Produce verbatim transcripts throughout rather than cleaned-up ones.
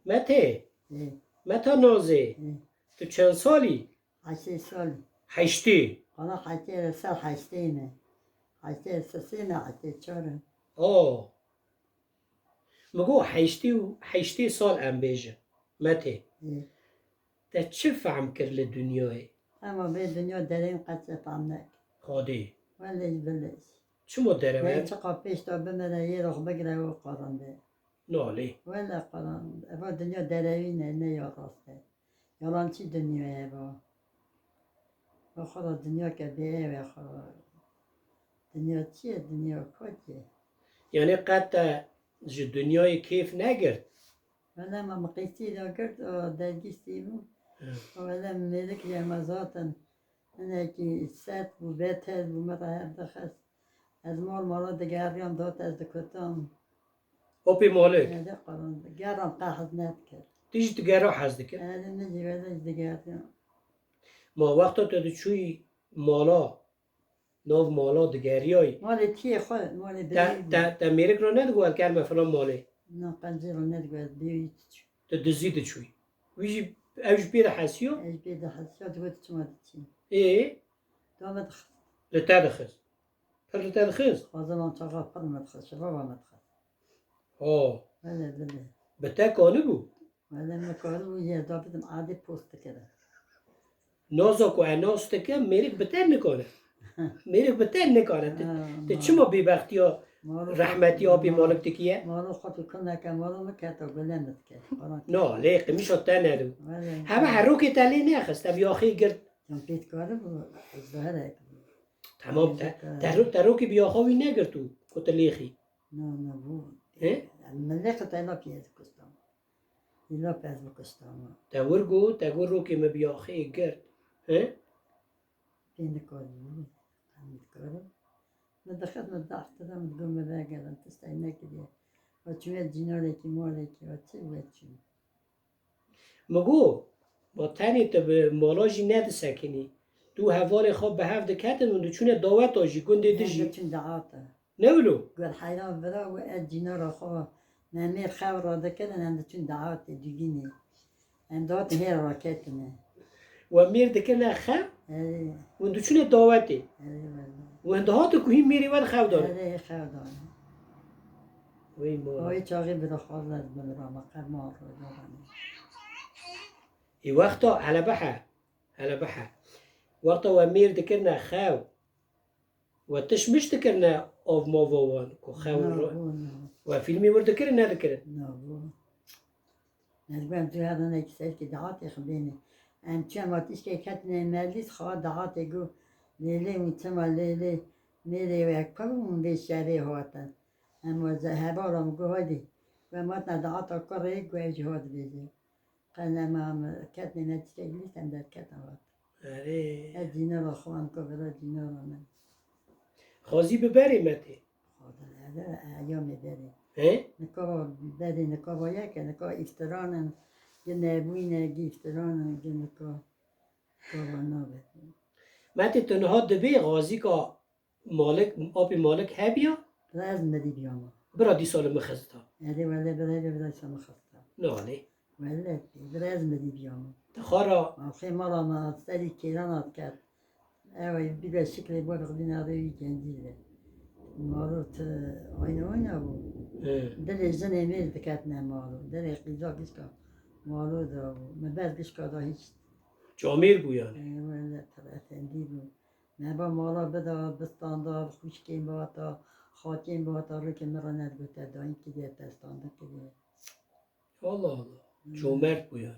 Metê, Ê, Meta Nazê, ê. Tu çend salî? Heştê salî. Heştê. Qala heştê re ser heştê ne. Heştê re sesê ne, heştê çar e. O. Min got heştê û heştê sal em bêjin. Metê. Ê. Te çi fehm kir li dinyayê? Ema bê dinya derên qet çi fehm nekir. Xwedê. Welê ji bilê. Çima dereve? Bê çiqa pêş de bimire yê rux bigire û qirinde. Nalê. Wele qirand. Eva dinya derewî ne, ne ya rast e. Yalançî dinya ye eva. Ve xwe ra dinya ke bê ev e xwe ra. Dinya çi ye? Dinya kot ye. Yanî qet te ji dinyayê kêf negirt? Wele me miqîsî de girt, o dergîstî bû. Hı. Wele mêrik ye me zaten hinekî sert bû, beter bû, me re hev dixist. Ez mal mala digeriyam, dat ez dikutam. Opê malik. Ê, de qirand. Geran qehez nedikir. Tu jî digera hez dikir? Ê, de min jî wele jî digeriyam. Ma wexta tu diçûyî mala, nav mala digeriyayî. Malê tiyê xwe, malê Te, birî bû. Te, te mêrik re nedigot, "Gel me filan malê." Na, qencî re nedigot, ez bêyî diçû. Tu dizî diçûyî. Wî jî, ew jî pê de hesiyo? Ez pê de hesiya, digot, "Çima diçî?" Ê? Da me dixist. Li te dixist. Pir li te dixist? Xwazim an çaxa pir me dixist, şibaba me dixist. O. Belê, belê. Bi te kanibû? Belê, me karibû yê da bidim, adê post dikire. Naza ku e nas dike, mêrik bi te nikare. Mêrik bi te nikare. Ti, Ha, ti ma. Çima bêbextiya Maro rehmetî xwe, apê maro, malik dikiye? Maro xwe tu kineke, maro min kete gule min dike. Falan. No, lê qimîşa te nedu. Belê. Heme herokê te lê nexist, ev yaxê girt. Yan pê dikaribû, ez diherek. Tamam, te, Belê. Te ro-, te rokê bi yaxa wî negirt û ku tu lêxî. Na, na, bû. He? Min lêxî te na piyê dikustama. Îla pez bikustama. Te wir got, te got rokê min bi yaxê girt. He? Pê nikaribû. Em dikarin. Min dixist, min daxtira, min digot, min vegerin, tiştek nekiriye. Wa çûme cînanekî, malekî, wa çi we çû? Min got, ma tenê tu bi mala jî nedisekinî. Tu hevalê xwe bi hev diketin û diçûne daweta jî, gundê din jî. Em diçûn daweta. Ne wilo? Got heyran vira û ez cînara xwe me mêr xew radikirin, em diçûn dawetê dûvînê. Em dawetê hêr raketine. We mêr dikirine xew? Erê. Hûn diçûne dawetê? Erê, wele. Hûn dihatin ku hîn mêrê we di xew dane? Erê, xew dane. Wey mala. Oy çaxê bira xwazna ez bimira, me qe mal xwe daxane. Ê wexta, hele bihe. Hele bihe. Wexta we mêr dikirine xew, we tişt mişt dikirine av mava wan, ku xew Na, ro-, bû, na. We fîlmê wir dikirin, nedikirin? Na, bû. Ez got, em tu her hinekî serkê dihatê xibênê. Em çû em tişkê ketine meclîs, xwe dihatê got, lê lê hûn çima lê lê mêrê we kir hûn vê şerê hatin. Em we ze-, hevala min got, haydî. Em hatine dihata kurê, got, ev jî hat dibêje. Qe nema em ketine meclîsê meclîs, em derketin hat. Erê. Ez cînara xwe, em got, vira cînara min. Xwazî bi berê me tê. Xwazin, erê, eyamê berê. He? Nika berê, nika yek e, nika îftiran in, gi nebûyîne, gi îftiran in, gi nika, nika nabe. Me tê tu niha dibê xwazîka Malik, apê Malik hebiya? Bira ez mirî biyama. Bira dîsa li min xista. Erê wele bira, bira dîsa min xista. Nalê. Wele, bira ez mirî biyama. Te xwe ra. Axê mala me serî kêran hat ket. Ew ê bibe şiklê bo bixdîna rê wî gencî de. Maro ti ayna ayna bû. He. Dilê jinê mêr diketine maro. Dilê qîza gişka maro da bû. Me ber gişka da hîç. Camêr bû yani. Ê, wele pir efendî bû. Me ba mala bida, bistanda, xwişkên bihata, xakên bihata, rûkê min re nedigote, dayîn kiriye, te standin kiriye. Allah Allah. Hmm. Comert bû yani.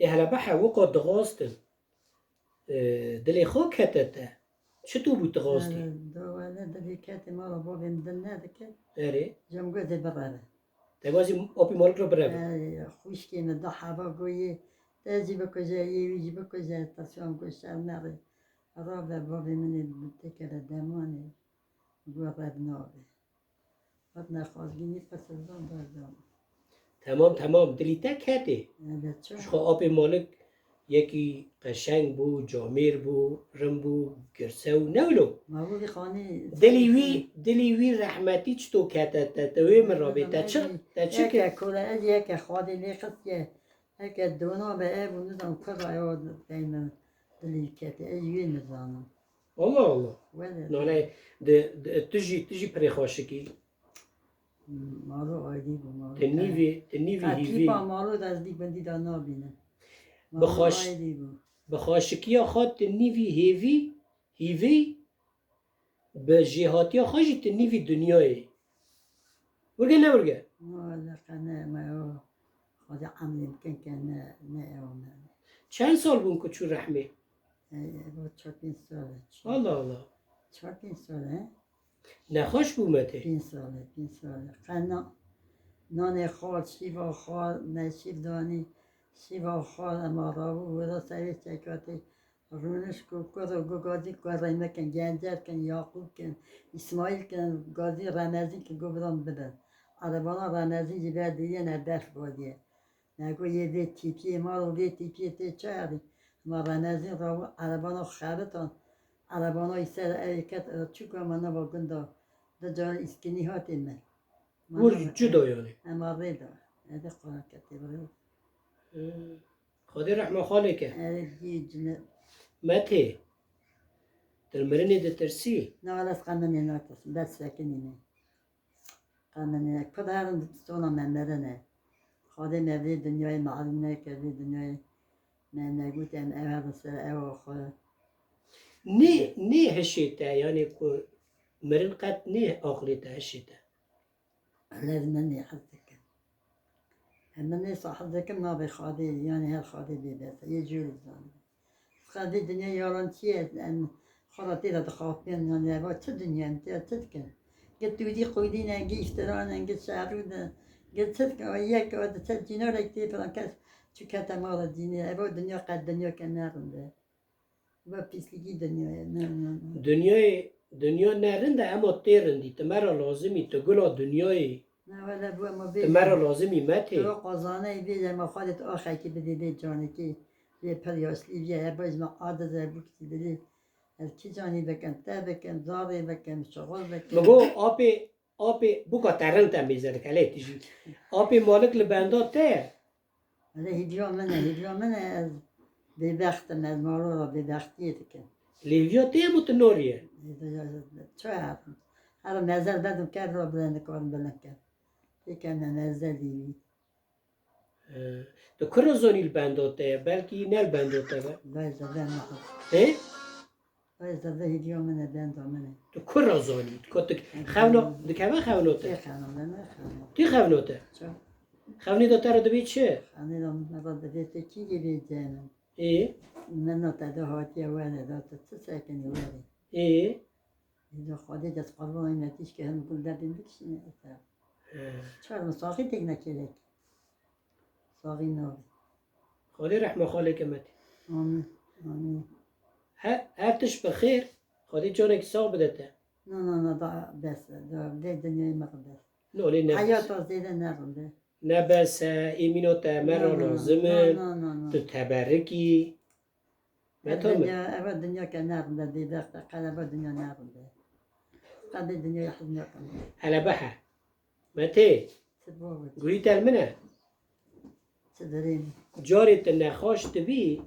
Ê hele behe wika dixwastin, e, dilê xwe kete te. Çi tu bû dixwastî? Ê, do wele dilê kete mala bavê min dil nedike. Erê. Cem gozê bireve. Te gazî apî Malik re bireve. Ey, xwişkê min da heva goyê, te jî bikuje, yê wî jî bikuje, te şan ku şer nerê. Rave bavê min ê têkeve demanê. Got rev nabe. Hat nexwazgînî qisirdan berdan. Temam, temam. Dilî te ketê. Evet, çok. Ji xwe apê Malik Yekî qeşeng bû, camêr bû, rin bû, girsew, ne wilo? Ma bû vî xanî dilî wî, dilî wî rehmetî çito kete te, te wê min rabê, te çi, te çi kir? Eke kole ez yeke xadê lê xistiye, eke dona be ev û nizam kura ew deyne dilî kete, ez wê nizanim. Allah Allah. Wele. Nane, de, de, tu jî, tu jî pirê xweşikî. Maro ayrî bû, maro. Te nîvî, te nîvî hîvî. Tîpa maro de ez dî gundî de nabînim. Bi xweş-, ayrî bû. Bi xweşikiya xwe tu nîvî hêvî, hîvî, bi jêhatiya xwe jî tu nîvî dinyayê. Wirge ne wirge? Wele qe ne, me o, xwedî emrê bikin ke ne, ne ew me. Çend sal bûn ku çû rehmê? Ey, ev çar pênc sal e. Allah Allah. Çar pênc sal e. Nexweş bû me tê. Pênc sal e, pênc sal e. Qe na-, nanê xwar, şîva xwar, me şîv danî, şîva xwar, ema rabû, wira serê çekatê. Rûniş ku, ku, ku gazî ku reyme kin, Gencer kin, Yaqûb kin, Îsmaîl kin, gazî Remezîn kin, ku bidan bibin. Erebana Remezîn jî ber diriye ne berf gazî ye. Me got, yê vê tîpiyê, maro vê tîpiyê tê çi herî? Ma Remezîn rabû erebana xeritan, erebana îser ewê ket, e, çûka me nava gunda, di cara îskinî hatê me. Ma wir nava cuda yani. Ema rê da. Ede xora ketê bi rê. Ee, Xwedê rehma xalê ke. Ere gî cine. Metê. Til mirinê ditirsî? Na, ez qe minê natirsim, bes sekinîne. Qe minê, ku derin sona me mirine. Xwedê me vê dinyayê malûm neke, vê dinyayê me negot em ev herin ser ewa xwe. Nê, nê hişê te, yanî ku mirin qet nê aqilê te, hişê te? Lez min nê hez dikim. Em min nê sahiz dikim navê Xadê, yanî her Xadê bê bes e, yê jûrî zanî. Xadê dinya yalan çi ye? Em xwe ra tê de dixapin, yanî eva çi dinya em tê de çi dikin? Gi tûdî qûdî ne, gi îftira ne, gi şerû ne, gi çi dikin? O yek o di ser cînorek tê filan kes çi kete mala cînê. Eva dinya qet dinya ke ne rind e. Va pîslîkî dinyayê, ne, ne, ne. Dinyayê, dinya ne rind e, ema tê rindî. Ti me re lazim î, ti gula dinyayê. Ne, wele bu ema bê. Ti me re lazim î, me tê. Tu qazaneyî bê, ema xwedê tu axekî bidî bê canekî, bê pir yaşlî bîye, heba ji me adiz e, bûkitî bidî. Ez kî canî bikim, te bikim, zarê bikim, şixul bikim. Mi got, apê Apê, buka te rind e mêze dike, lê tijî. Apê Malik li benda te ye. Hele hîviya min e, hîviya min e, ez bêbext im, ez mala ra bêbextiyê dikim. Lêviya te ye û tu norî ye? Çi herim? Her mezel bedim ker ra bile nikarim bilind kem. Têkene mezelî wî. Ee, tu kura zanî li benda te ye? Belkî ne li benda te be? Vay zeve me. Hê? Vay zeve hîviya min e, benda min e. Tu kura zanî? Tu ku tu xewna, dikeve xewna te? Tê xewna me, me xewna. Tê xewna te? Ço? Xewnê de te re dibê çi? Xewnê de me re dibê te kî dibê cenim? Ê? Min na te de hatiye were da, tu çi sekinî were? Ê? Îza Xwedê dest qurbanê me tîşke hin gul derdên bikişîne ete. He. Çar min saxî têk nekêrek. Saxî nabî. Xwedê rehma xaleke me tê. Amîn. Amîn. He, her tişt bi xêr. Xwedê canekî sax bide te. Na, na, na, da bes e. Da vê dinyayê me bes. No, lê ne bes. Heyata zêde ne rind e. Ne bes e, ê mîna te me re lazim in. Na, na, na, na, na. Tu teberikî. Me tam e. Ev dinya, ev dinya ke ne rind e, bêbext e, qet ev dinya ne rind e. Qet vê dinyayê hez nekim. Hele bihe. Me tê. Çi bavê? Guhî te li min e. Çi dirê min? Carê tu nexweş dibî,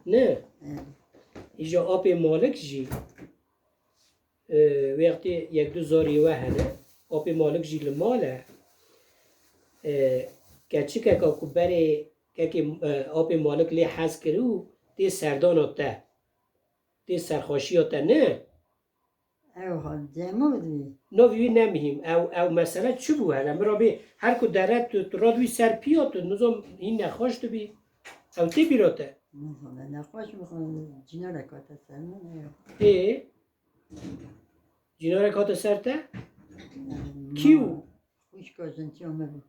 ne? Evet. Îja apê Malik jî. E, wextê yek du zarê we hene, apê Malik jî li mal e. E, keçikeka ku berê kekê, e, apê Malik lê hez kirî û tê serdana te, tê serxweşiya te, ne? Ew ha, cemo dibî. Navê wî ne mihîm. Ew, ew mesele çi bû hele? Min rabê her ku dere tu, tu radibî ser piya tu, nizam hîn nexweş dibî. Ew tê bîra te? Nizam, nexweş bû, cînarek hate ser min, ew. Ê? Cînarek hate ser te? Kî û? Xwişka jintiya me bû.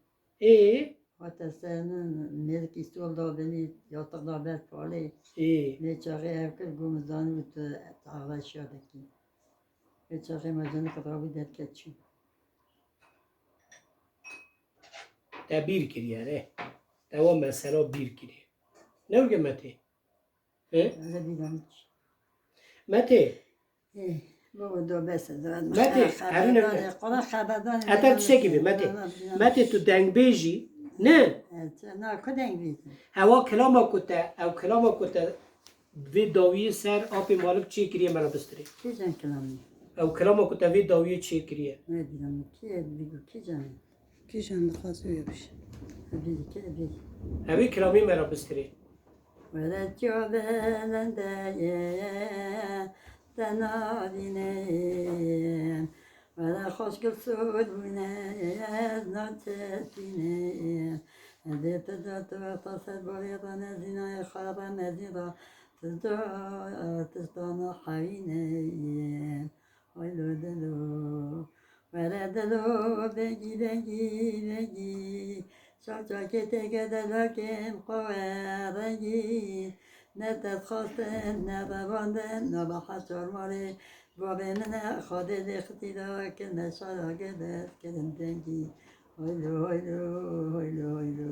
Ê? Hate ser min, mêrik îstol da binî, yatiq da ber palê. Ê? Lê çaxê ev kir, got min zanî tu taxlaşiya dikî. Lê çaxê me jinik rabû derke çû. Te bîr kiriye re. Te wa mesela bîr kiriye. Ne urge Metê? He? Öyle bir yanlış. Metê. Eh, baba da bes eder. Mete, herine ne? Kola xeberdan. Ete tiştekî bê, Mete. Mete, tu dengbêj î, ne? Na ku dengbêj î? Hewa kilama ku te, ew kilama ku te vê dawiyê ser apê malik çêkiriye, me re bistirê. Kîjan kilamî? Ew kilama ku te vê dawiyê çêkiriye. Ne dilam ki, bi kîjan? Kîjan dixwaz wê bişî? Bi ki, bi. Ew ê kilamê me re bistirê. Were çiya belende ye, te nabînim. Were xweşgil sor bûne, ez naçepînim. Ez ê tu da tu wexta ser bavê re nezînayê xwe re mezîn re, tu da tiştana hewîne ye. Haylo dilo, were dilo, begî, begî, begî. Çaçakê têke delakên xwe rengî. Ne te xwestin, ne revandin, ne beha çarmarê. Bavê min e, Xwedê lê xitî da, kir me şara gel bes, kirin dengî. Haylo, haylo, haylo, haylo.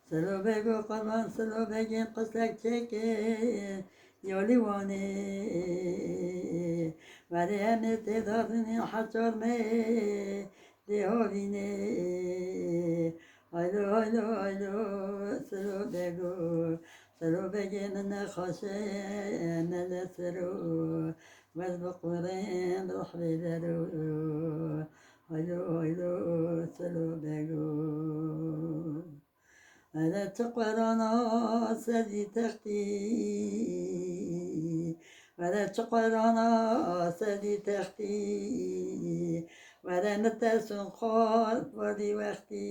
Silo bego qurban, silo begên qisek çêke, yolî wanê. Were em ê têda zinî heçar me, dê hovînê. Haylo, haylo, haylo, silo bego. Silo begê min nexweşe, mele siro. Wez bi qurên, bi rehbê dero. Haylo, haylo, silo bego. Were çi qurana sezî textî, were çi qurana sezî textî, were min te sun xwar vardî wextî.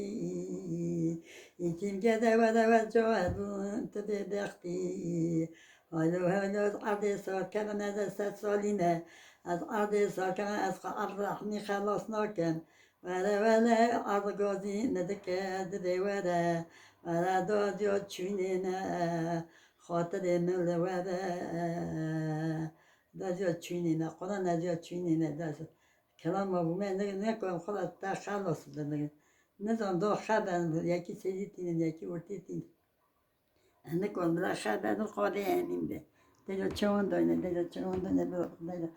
Îkîm gede were we cahil bûn tu bê bextî. Haylo, haylo, ez erdê sar kevim, ez ê sed salî me. Ez erdê sar kevim, ez xwe erd rehmî xelas nakim. Were wele ard gazî nedike divê were. Were daziya çûnê me, xatirê min li we be. Daziya çûnê me, Quran daziya çûnê me, daz. Kelama bû me, ne, ne ku em xwe te xelas bidin. Nizan do xeben, yekî sêzî tînin, yekî ortê tînin. Em nikan bila xeber xwedê emîn be. Deca çewan dayne, deca çewan dayne, bila xwedayla.